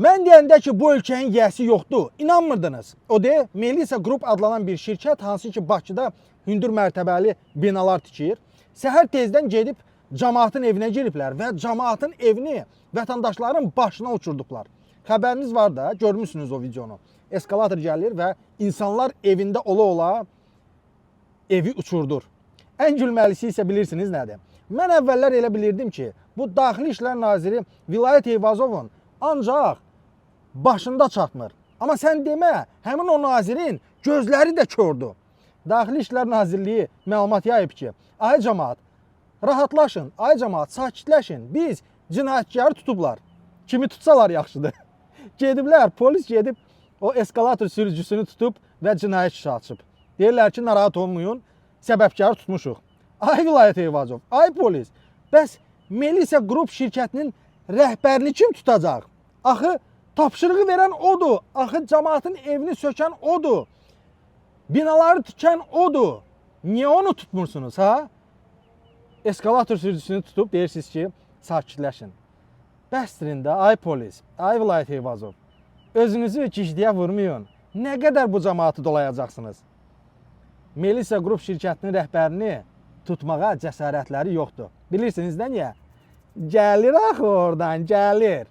Mən deyəndə ki, bu ölkənin yiyəsi yoxdur, inanmırdınız. O de, Melisa Group adlanan bir şirkət, hansı ki Bakıda hündür mərtəbəli binalar tikir. Səhər tezdən gedib camaatın evinə giriblər və camaatın evini vətəndaşların başına uçurduqlar. Xəbəriniz var da, görmüsünüz o videonu. Eskalator gəlir və insanlar evində ola-ola evi uçurdur. Ən gülməlisi isə bilirsiniz nədir? Mən əvvəllər elə bilirdim ki, bu Daxili İşlər Naziri Vilayət Eyvazovun ancaq başında çatmır. Amma sən demə, həmin o nazirin gözləri də kördür. Daxili İşlər Nazirliyi məlumat yayıb ki, ay camaat, rahatlaşın, ay camaat, sakitləşin. Biz cinayətkarı tutublar. Kimi tutsalar yaxşıdır. Gediblər, polis gedib o eskalator sürücüsünü tutub və cinayət işi açıb. Deyirlər ki, narahat olmayın, səbəbkarı tutmuşuq. Ay Vilayət Eyvazov, ay polis. Bəs Melisa Group şirkətinin rəhbərini kim tutacaq? Axı tapşırığı verən odur. Axı camaatın evini sökən odur. Binaları tikən odur. Niyə onu tutmursunuz, ha? Eskalator sürücüsünü tutub deyirsiniz ki, sakitləşin. Bəsdirin də, ay polis, ay Vilayət Eyvazov. Özünüzü gicdiyə vurmayın. Nə qədər bu camaatı dolayacaqsınız? Melisa Group şirkətinin rəhbərini tutmağa cəsarətləri yoxdur. Bilirsiniz də niyə? Gəlir axı oradan, gəlir.